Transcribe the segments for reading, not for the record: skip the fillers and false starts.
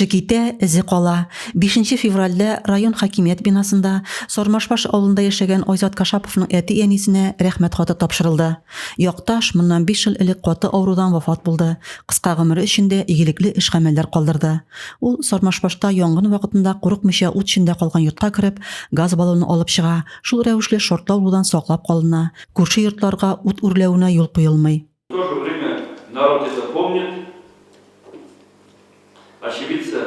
Кеше китә, эзе кала. Бишенче февральдә район хакимият бинасында Сармашбаш авылында яшәгән Айзат Кашаповның әти-әнисенә Рәхмәт хаты тапшырылды. Якташ моннан биш ел элек каты авырудан вафат булды, кыска гомере эчендә игелекле эш-гамәлләр калдырды. Ул Сармашбашта янгын вакытында курыкмыйча ут эчендә калган йортка кереп, газ баллоны алып чыга, шул рәвешле шартлау-лудан саклап калына, күрше йортларга ут үрләвенә юл куелмый. В то же время народ это помнит, очевидцы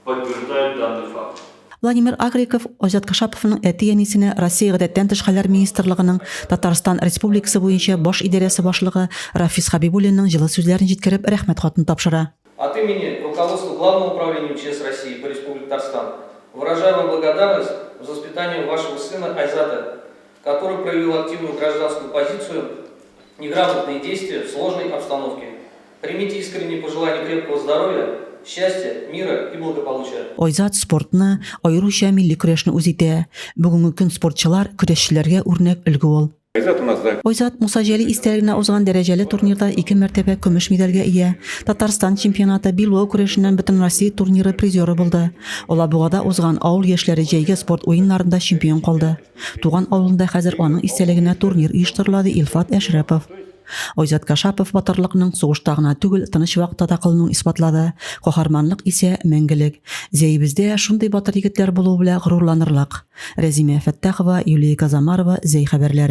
подтверждают данный факт. Владимир Агриков Азат Кашаповның әти-әнисенә Россия Гадәттән тыш хәлләр министрлыгының Татарстан Республикасы буенча Баш идарәсе башлыгы Рафис Хәбибуллинның җылы сүзләрен җиткереп, рәхмәт хатын тапшыра. От имени руководства Главного управления МЧС России по Республике Татарстан выражаю вам благодарность за воспитание вашего сына Айзата, который проявил активную гражданскую позицию и грамотные действия в сложной обстановке. Примите искренние пожелания крепкого здоровья, счастья, мира и благополучия. Айзат спортны, аеруча милли көрәшне үз итә. Бүгенге көн спортчылар, көрәшчеләргә үрнәк өлге ул. Айзат у нас, да. Айзат Муса Җәлил истәлегенә узган дәрәҗәле турнирда ике мәртәбә көмеш медальгә ия, Татарстан чемпионаты билбау көрәшеннән Бөтенроссия турниры призеры булды. Алабугада узган авыл яшьләре җәйге спорт уеннарында чемпион калды. Туган авылында хәзер аның истәлегенә турнир оештырыла, ди Илфат Әшрәпов. Айзат Кашапов батырлыкның сугышта гына түгел, тыныч вакытта да кылынуын исбатлады. Каһарманлык исә, мәңгелек. Зәебездә шундый батыр егетләр булуы белән горурланырлык. Рәзимә Фәттахова, Юлия Казамарова, Зәй хәбәрләре.